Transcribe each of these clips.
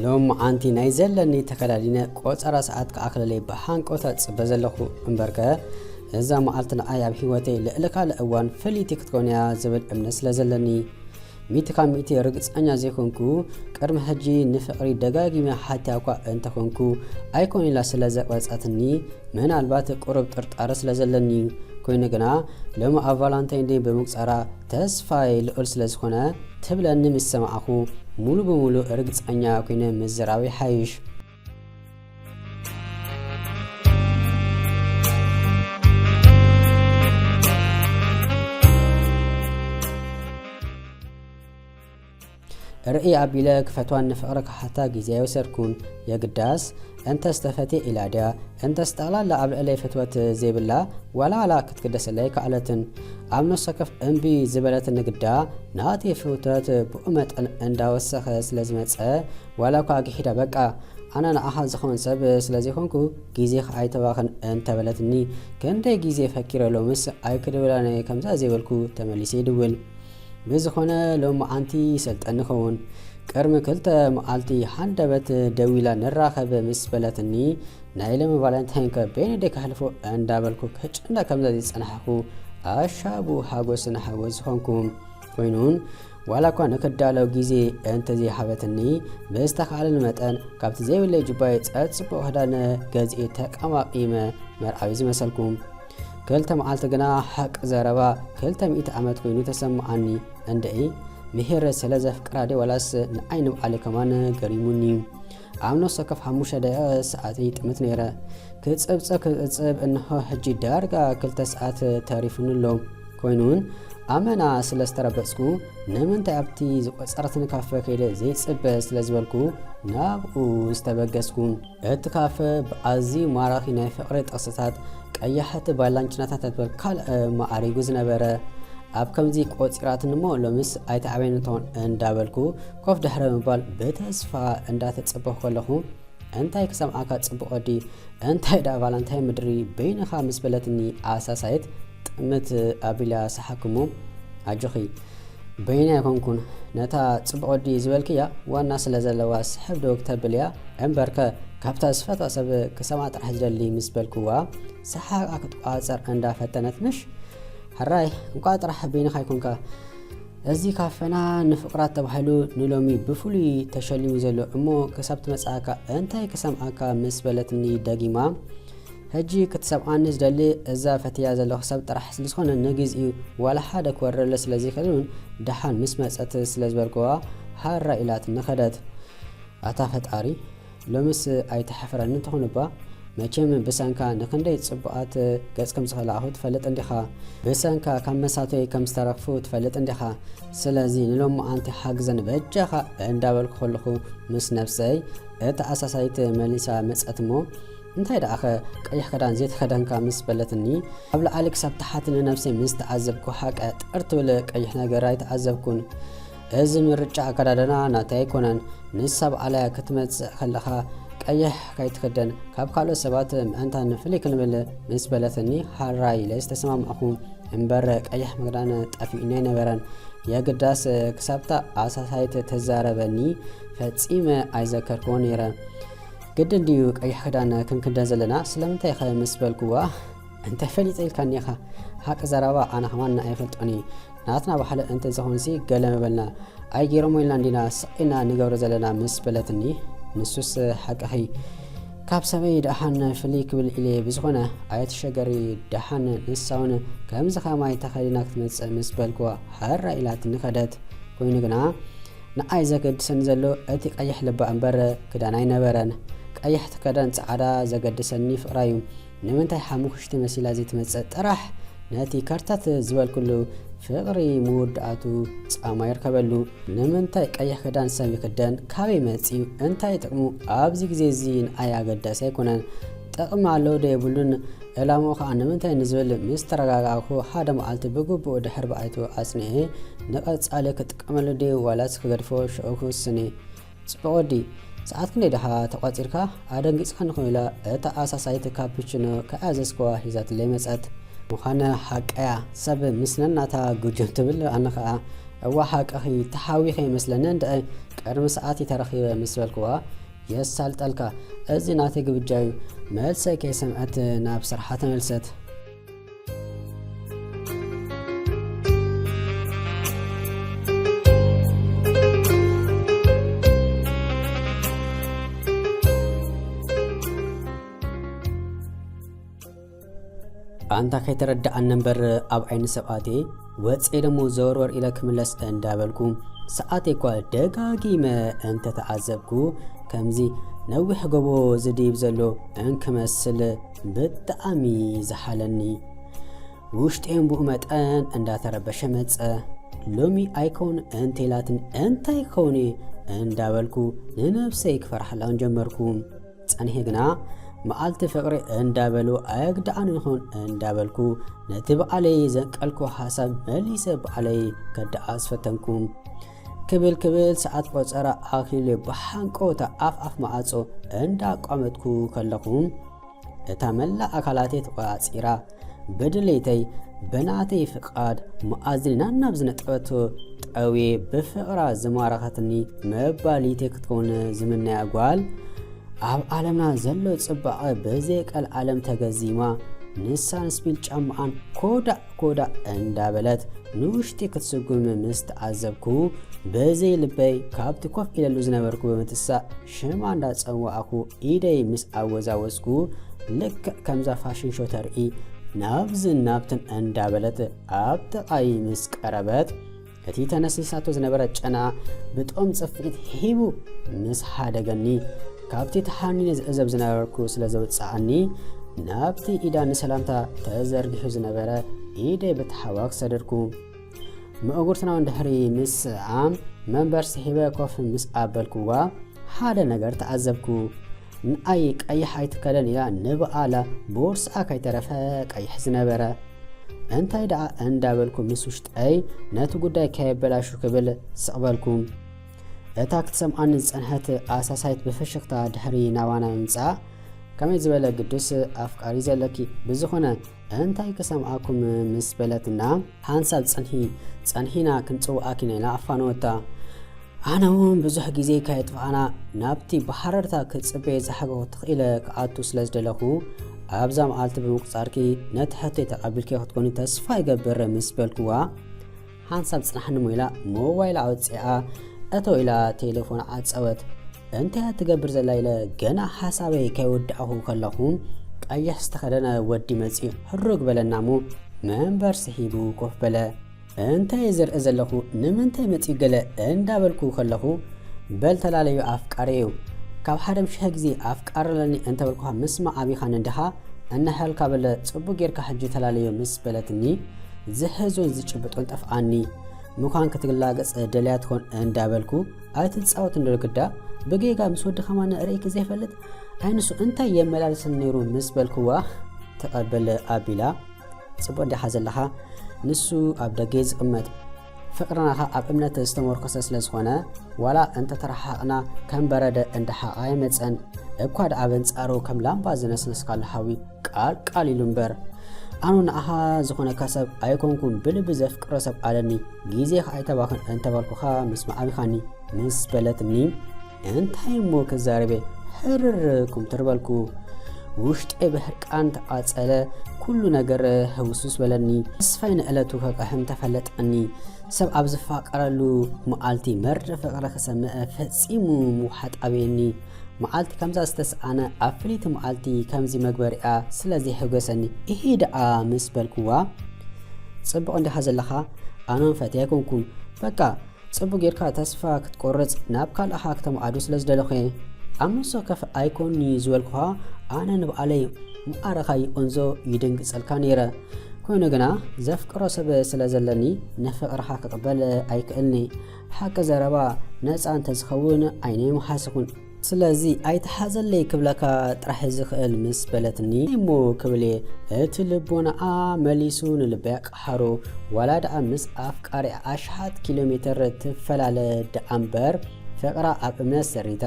ሎም መዓንቲ ናይ ዘለኒ ተከዳዲነ ቆጸራ ሰዓት ክኣክለለይ ብሃንቆታ ጽበ ዘለኹ እምበርከ፣ እዛ መዓልቲ ንኣይ ኣብ ህይወተይ ልዕሊ ካልእ እዋን ፍልይቲ ክትኮን እያ ዝብል እምነት ስለ ዘለኒ፣ ሚእቲ ካብ ሚእቲ ርግጸኛ ዘይኮንኩ፣ ቅድሚ ሕጂ ንፍቕሪ ደጋጊመ ሓትያ እኳ እንተኾንኩ፣ ኣይኮን ኢላ ስለ ዘቕበጸትኒ፣ ምናልባት ቁሩብ ጥርጣረ ስለ ዘለኒ እዩ። ኮይኑ ግና፣ ሎሚ ኣብ ቫላንታይን ደይ ብምቁጸራ ተስፋይ ልዑል ስለ ዝኾነ፣ ትብለኒ ምስ ሰማዕኹ፣ ሙሉ ብሙሉ ርግጸኛ ኮይነ ምዝራብ ይሓይሽ። ርእይ ኣቢለ ክፈትዋን ንፍቕሪ ክሓታ ግዜ ኣይወሰድኩን። የግዳስ፣ እንተስ ተፈትየ ኢላ ድያ፣ እንተስ ጠቕላላ ኣብ ልዕለይ ፍትወት ዘይብላ፣ ዋላ ዋላ ክትግደሰለይ ኣይከኣለትን። ኣብ ነፍሲ ወከፍ እምቢ ዝበለትኒ ግዳ፣ ናተይ ፍትወት ብኡ መጠን እንዳወሰኸ ስለ ዝመጸ፣ ዋላ እኳ ኣግሒዳ፣ በቃ፣ ኣነ ንዓኻ ዝኸውን ሰብ ስለ ዘይኮንኩ፣ ግዜኻ ኣይተባኽን እንተበለትኒ፣ ክንደይ ግዜ ፈኪረ ሎምስ ኣይክድውላን እየ ከምዛ ዘይበልኩ ተመሊሰ ይድውል። ብዝኾነ ሎሚ መዓንቲ ይሰልጠኒ ይኸውን። ቅድሚ ክልተ መዓልቲ ሃንደበት ደዊላ ንራኸብ ምስ በለትኒ፣ ናይ ሎሚ ቫለንታይን ከ በየናይ ደይ ከሕልፎ እንዳበልኩ ክጭነቕ ከምዛ ዝጸናሕኩ ኣሻቡ ሓጎስን ሓጎስ ዝኾንኩ። ኮይኑን፣ ዋላ እኳ ንክዳለው ግዜ እንተዘይሃበትኒ፣ ብዝተኻእለኒ መጠን ካብቲ ዘይብለይ ጁባይ ጸጽቡቕ ክዳን ገዚኤ ተቀማቒመ መርዓዊ ዝመሰልኩ። ክልተ መዓልቲ ግና ሓቂ ዘረባ ክልተ ሚእቲ ዓመት ኮይኑ ተሰምዓኒ። እንደኢ፣ ምሂር ስለ ዘፍቅራ ድየ ዋላስ ንዓይ ንባዕለይ ከማን ገሪሙኒ። ኣብ ነፍሲ ወከፍ ሓሙሽተ ደቂቕ ሰዓተይ ይጥምት ነይረ። ክጽብጸብ ክጽብጸብ እንሆ ሕጂ ዳርጋ ክልተ ሰዓት ተሪፉኒ ኣሎ። ኮይኑ እውን ኣመና ስለ ዝተረበጽኩ፣ ንምንታይ ኣብቲ ዝቆጸረትኒ ካፈ ከይደ ዘይጽበ ስለ ዝበልኩ፣ ናብኡ ዝተበገስኩ። እቲ ካፈ ብኣዝዩ ማራኺ ናይ ፍቕሪ ጥቕስታት፣ ቀያሕቲ ባላንጭናታት እትብል ካልእ መዓሪጉ ዝነበረ። ኣብ ከምዚ ቆጺራትኒ እሞ ሎምስ ኣይትዓበየኒ ትኾን እንዳበልኩ ኮፍ ድሕሪ ምባል ብተስፋ እንዳተጸበኹ ከለኹ፣ እንታይ ክሰምዓካ ጽቡቕ ወዲ፣ እንታይ ደኣ ቫላንታይን ምድሪ በይንኻ ምስ በለትኒ ኣሳሳይት ጥምት ኣቢላ ሰሓኩ እሞ፣ ኣጆኺ በይነይ ኣይኮንኩን፣ ነታ ጽቡቕ ወዲ ዝበልክያ ዋና ስለ ዘለዋ ስሕብ ዶ ክተብል እያ እምበርከ፣ ካብታ ዝፈትዋ ሰብ ክሰምዓ ጥራሕ ዝደሊ ምስ በልክዋ፣ ሰሓቓ ክትቋጸር እንዳፈተነት፣ ምሽ ሕራይ፣ እንቋዕ ጥራሕ በይንኻ ኣይኮንካ። እዚ ካፈና ንፍቑራት ተባሂሉ ንሎሚ ብፍሉይ ተሸሊሙ ዘሎ እሞ ክሳብ ትመጽኣካ እንታይ ክሰምዓካ ምስ በለትኒ ደጊማ፣ ሕጂ ክትሰምዓኒ ዝደሊ እዛ ፈትያ ዘለኹ ሰብ ጥራሕ ስለ ዝኾነ ንግዚኡ ዋላ ሓደ ክወርደለ ስለ ዘይክእል እውን ደሓን ምስ መጸት ስለ ዝበልክዋ ሃራ ኢላትኒ ከደት። ኣታ ፈጣሪ፣ ሎምስ ኣይትሓፍረኒ ትኹን እባ። መቸም ብሰንካ ንክንደይ ጽቡቓት ገጽ ከም ዝኸላእኹ ትፈልጥ እንዲኻ። ብሰንካ ካብ መሳቶይ ከም ዝተረኽፉ ትፈልጥ እንዲኻ። ስለዚ ንሎሚ ኣንቲ ሓግዘን በጃኻ እንዳበልኩ ከለኹ ምስ ነብሰይ እታ ኣሳሳይት መሊሳ መጸት እሞ፣ እንታይ ደኣኸ ቀይሕ ክዳን ዘይተኸደንካ ምስ በለትኒ፣ ኣብ ላዕሊ ክሳብ ታሕቲ ንነብሰይ ምስ ተዓዘብኩ፣ ሓቀ ጥር ትብል ቀይሕ ነገር ኣይተዓዘብኩን። እዚ ምርጫ ኣከዳድና ናተይ ኣይኮነን። ንሳ ባዕላ ክትመጽእ ከለኻ ቀይሕ ከይትኽደን፣ ካብ ካልኦት ሰባት ምእንታን ፍልይ ክንብል ምስ በለትኒ፣ ሃራይ ኢለ ዝተሰማማዕኩ። እምበር ቀይሕ ክዳን ጠፊኡኒ ኣይነበረን። የግዳስ ክሳብታ ኣሳሳይት ተዛረበኒ ፈጺመ ኣይዘከርክዎን ነይረ። ግድን ድዩ ቀይሕ ክዳን ክንክደን ዘለና? ስለምንታይ ኸ ምስ በልክዋ፣ እንተ ፈሊጠ ኢልካኒ ኢኻ። ሓቂ ዘረባ ኣነ ኸማን ኣይፈልጦን እየ። ናትና ባህሊ እንተ ዝኾንሲ ገለ ምበልና። ኣይገይሮሞ ኢልና እንዲና ስቕ ኢልና ንገብሮ ዘለና ምስ በለትኒ፣ ንሱስ ሓቅኺ። ካብ ሰበይ ደሓን ፍልይ ክብል ኢለ ብዝኾነ ኣይትሸገሪ፣ ደሓን ንሳ እውን ከምዚ ከማይ ተኸዲና ክትመጽእ ምስ በልክዋ ሃራ ኢላትኒ ከደት። ኮይኑ ግና ንዓይ ዘገድሰኒ ዘሎ እቲ ቀይሕ ልባ እምበር ክዳን ኣይነበረን። ቀይሕ ትከደን ጻዕዳ ዘገድሰኒ ፍቕራ እዩ። ንምንታይ ሓሙኽሽቲ መሲላ ዘይትመጽእ ጥራሕ ነቲ ከርተት ዝበልኩሉ ፍቕሪ ምውዳኣቱ ጻማ ይርከበሉ። ንምንታይ ቀይሕ ክዳን ሰብ ይክደን? ካበይ መጺኡ? እንታይ ጥቕሙ? ኣብዚ ግዜ እዚ ንዓይ ኣገዳሲ ኣይኮነን። ጥቕሚ ኣለዎ ዶ የብሉን? ዕላምኡ ኸኣ ንምንታይ ንዝብል ምስ ተረጋጋእኩ፣ ሓደ መዓልቲ ብግቡእ ድሕር ብኣይቱ ኣጽኒዐ፣ ንቐጻሊ ክጥቀመሉ ድየ ዋላስ ክገድፎ ሽዑ ክውስን እየ። ጽቡቕ ወዲ፣ ሰዓት ክንደይ ዲኻ ተቋጺርካ? ኣደንጊጽካኒ ኾን ኢላ እታ ኣሳሳይት ካፑችኖ ከይኣዘዝክዋ ሒዛትለይ መጸት። ምዃነ ሓቀያ፣ ሰብ ምስ ነናታ ጉጅም ትብል፣ ኣነ ኸኣ እዋ ሓቅኺ፣ ተሓዊኸ ይመስለኒ እንድዒ፣ ቅድሚ ሰዓት ተረኺበ ምስ በልክዋ፣ የሳልጠልካ፣ እዚ ናተይ ግብጃ እዩ። መልሰይ ከይሰምዐት ናብ ስርሓ ተመልሰት። ኣንታ ከይተረድኣኒ እምበር፣ ኣብ ዓይኒ ሰብኣቴ ወፂኤ ደሞ ዘወርወር ኢለ ክምለስ እንዳበልኩ፣ ሰዓቴ እኳ ደጋጊመ እንተተዓዘብኩ፣ ከምዚ ነዊሕ ጎቦ ዝድይብ ዘሎ እንክመስል ብጣዕሚ ዝሓለኒ። ውሽጤን ብኡ መጠን እንዳተረበሸ መጸ። ሎሚ ኣይከውን እንተይላትን እንታይ ክኸውን እየ እንዳበልኩ ንነብሰይ ክፈርሓላውን ጀመርኩ። ጸኒሐ ግና መዓልቲ ፍቕሪ እንዳበሉ ኣየግድኣን ይኾን እንዳበልኩ ነቲ በዓለይ ዘንቀልኩ ሓሳብ መሊሰ በዓለይ ከደኣስ ፈተንኩ። ክብል ክብል ሰዓት ቆጸራ ኣኺሉ ብሓንቆታ ኣፍ ኣፍ መዓጾ እንዳቋመጥኩ ከለኹ፣ እታ መላእ ኣካላተይ ተቖጻጺራ፣ ብድሌተይ፣ ብናተይ ፍቓድ መኣዝኒ ናናብ ዝነጠበቶ ጠውየ ብፍቕራ ዝማረኸትኒ መባሊተይ ክትከውን ዝምነያ ጓል፣ ኣብ ዓለምና ዘሎ ጽባቐ ብዘይ ቀልዓለም ተገዚማ፣ ንሳን ስፒል ጫማኣን ኮዳእ ኮዳእ እንዳበለት ንውሽጢ ክትስጉም ምስ ተዓዘብኩ፣ ብዘይ ልበይ ካብቲ ኮፍ ኢለሉ ዝነበርኩ ብምትሳእ ሽማ እንዳጸዋዕኩ ኢደይ ምስ ኣወዛወዝኩ፣ ልክዕ ከምዛ ፋሽን ሾ ተርኢ ናብዝን ናብትን እንዳበለት ኣብ ጥቓይ ምስ ቀረበት፣ እቲ ተነስኒሳቶ ዝነበረ ጨና ብጦም ጽፍዒት ሂቡ ምስ ሓደገኒ፣ ካብቲ ተሓኒነ ዝዕዘብ ዝነበርኩ ስለ ዘውጽኣኒ፣ ናብቲ ኢዳ ንሰላምታ ተዘርጊሑ ዝነበረ ኢደይ ብተሓዋክ ሰደድኩ። መእጉርትና እውን ድሕሪ ምስዓም መንበር ስሒበ ኮፍ ምስ ኣበልኩዋ፣ ሓደ ነገር ተዓዘብኩ። ንኣይ ቀይሕ ኣይትከደን ኢላ ንብኣላ ቦርስኣ ከይተረፈ ቀይሕ ዝነበረ። እንታይ ደኣ እንዳበልኩ ምስ ውሽጠይ ነቲ ጉዳይ ከየበላሹ ክብል ስቕ በልኩ። እታ ክትሰምዓኒ ዝጸንሐት ኣሳሳይት ብፍሽኽታ ድሕሪ ናባና ምምጻእ፣ "ከመይ ዝበለ ግዱስ ኣፍቃሪ ዘለኪ፣ ብዝኾነ እንታይ ክሰምዓኩም?" ምስ በለትና፣ "ሓንሳብ ጽንሒ፣ ጸንሒና ክንጽውዓኪ" ኢና ኢላ ኣፋነወታ። ኣነ እውን ብዙሕ ግዜ ከየጥፋእና ናብቲ ብሃረርታ ክጽበየ ዝሓገኹ ትኽ ኢለ ክኣቱ ስለ ዝደለኹ፣ ኣብዛ መዓልቲ ብምቁጻርኪ ነቲ ሕቶይ ተቐቢልኪ ክትኮኒ ተስፋ ይገብር ምስ በልክዋ፣ ሓንሳብ ጽናሕኒ እሞ ኢላ ሞባይላ ኣውጺኣ እቶ ኢላ ቴሌፎን ዓጸወት። እንታይ እያ ትገብር ዘላ ኢለ ገና ሓሳበይ ከይወዳእኹ ከለኹ፣ ቀይሕ ዝተኸደነ ወዲ መጺኡ ሕርግ በለና እሞ መንበር ስሒቡ ኮፍ በለ። እንታይ እየ ዝርኢ ዘለኹ? ንምንታይ መጺኡ ገለ እንዳበልኩ ከለኹ፣ በል ተላለዩ ኣፍቃሪ እዩ። ካብ ሓደ ምሽሐ ግዜ ኣፍቃሪ ኣለኒ እንተበልኩኻ ምስማዕ ኣቢኻኒ እንዲኻ? እንሐልካ በለ ጽቡቅ ጌርካ ሕጂ ተላለዮ ምስ በለትኒ፣ ዝሕዞን ዝጭብጦን ጠፍኣኒ። ምዃን ክትላገጽ ደልያ ትኾን እንዳበልኩ፣ ኣይትጻወት እንዶ ግዳ፣ ብጌጋ ምስ ወዲ ከማን ርእይኪ ዘይፈልጥ? ኣይ ንሱ እንታይ የመላልሰኒ ነይሩ ምስ በልክዋ፣ ተቐበል ኣቢላ፣ ጽቡቅ እንዲኻ ዘለኻ፣ ንሱ ኣብ ደገ እዩ ዝቕመጥ። ፍቅርና ኸኣ ኣብ እምነት ዝተመርኮሰ ስለ ዝኾነ፣ ዋላ እንተተረሓሓቕና ከም በረደ እንዳሓቓ ኣይመጸን። እኳ ደኣ በንጻሩ ከም ላምባ ዝነስነስካሉ ሓዊ ቃል ቃል ኢሉ እምበር። ኣነ ንኣኻ ዝኾነካ ሰብ ኣይኮንኩን፣ ብልቢ ዘፍቅሮ ሰብ ኣለኒ። ግዜኻ ኣይተባኽን እንተበልኩኻ ምስማዕ ኣቢኻኒ ምስ በለትኒ፣ እንታይ እሞ ክዛረበ ሕርር ኩምትር በልኩ። ውሽጠይ ብሕርቃን ተቓጸለ፣ ኩሉ ነገር ህውስውስ በለኒ። ተስፋይ ንዕለቱ ከቅሕም ተፈለጠኒ። ሰብ ኣብ ዝፋቀረሉ መዓልቲ መርዶ ፍቅሪ ክሰምዕ ፈጺሙ ምውሓጥ ኣበየኒ። መዓልቲ ከምዛ ዝተስኣነ ኣብ ፍልይቲ መዓልቲ ከምዚ መግበሪኣ ስለ ዘይሕጎሰኒ፣ ኢሂ ደኣ ምስ በልክዋ፣ ጽቡቕ እንዲኻ ዘለኻ፣ ኣነ እውን ፈትየ ኣይኮንኩን። በቃ፣ ጽቡቕ ጌርካ ተስፋ ክትቆርጽ፣ ናብ ካልኣኻ ክተምዓዱ ስለ ዝደለኹ እየ። ኣብ ንሱ ከፍ ኣይኮንኒ ዝበልኩኻ፣ ኣነ ንባዕለይ ማዕረኻ ይቆንዞ ይድንግጸልካ ነይረ። ኮይኑ ግና፣ ዘፍቅሮ ሰብ ስለ ዘለኒ፣ ንፍቕርኻ ክቕበል ኣይክእልኒ። ሓቂ ዘረባ ነጻ እንተዝኸውን፣ ዓይነይ ምሓስኹን። ስለዚ ኣይትሓዘለይ ክብለካ ጥራሕ ዝኽእል ምስ በለትኒ፣ እሞ ክብል እየ፣ እቲ ልቦናኣ መሊሱ ንልበይ ኣቃሓሮ። ዋላ ደኣ ምስ ኣፍቃሪኣ ኣሽሓት ኪሎ ሜተር ትፈላለ ደኣ እምበር፣ ፍቕራ ኣብ እምነት ሰሪታ፣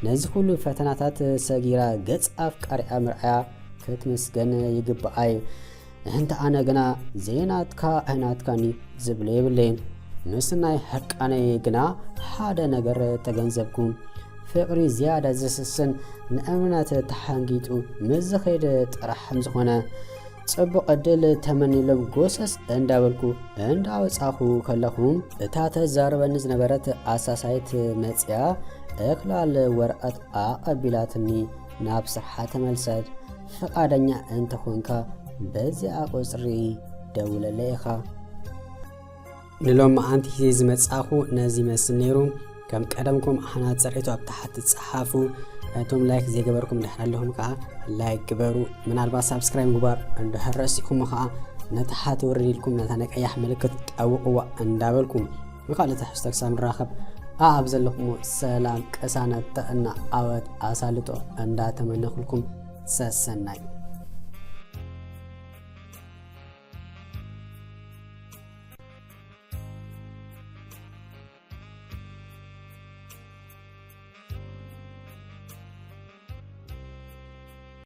ነዚ ኩሉ ፈተናታት ሰጊራ ገጽ ኣፍቃሪኣ ምርኣያ ክትምስገን ይግብኣ እዩ። እንተ ኣነ ግና ዘይናትካ ኣይናትካን እዩ ዝብሎ የብለይን። ምስናይ ሕቃነይ ግና ሓደ ነገር ተገንዘብኩ። ፍቕሪ ዝያዳ ዝስስን ንእምነት ተሓንጊጡ ምስ ዝኸይድ ጥራሕ ዝኾነ ጽቡቕ ዕድል ተመኒሎም ጎሰስ እንዳበልኩ እንዳወጻኹ ከለኹ፣ እታ ተዛርበኒ ዝነበረት ኣሳሳይት መጽያ እኽላል ወረቐት ኣቐቢላትኒ ናብ ስርሓ ተመልሰት። ፍቓደኛ እንተኾንካ በዚኣ ቁጽሪ ደውለለይ ኢኻ። ንሎማዓንቲ ሒዘ ዝመጻኹ ነዚ ይመስል ነይሩ። ከም ቀደምኩም ኣህና ጸሬቱ ኣብ ታሕቲ ጸሓፉ። እቶም ላይክ ዘይገበርኩም ድሕር ኣለኹም ከዓ ላይክ ግበሩ። ምናልባት ሳብስክራይብ ምግባር እንድሕር ረሲኹም ከዓ ነታሕቲ ውርድ ኢልኩም ነታ ናይ ቀያሕ ምልክት ጠውቕዋ እንዳበልኩም ንካልእ ትሕዝቶ ክሳብ ንራኸብ ኣብ ዘለኹም ሰላም፣ ቅሳነት፣ ጥዕና፣ ዓወት፣ ኣሳልጦ እንዳተመነኹልኩም ሰሰናይ።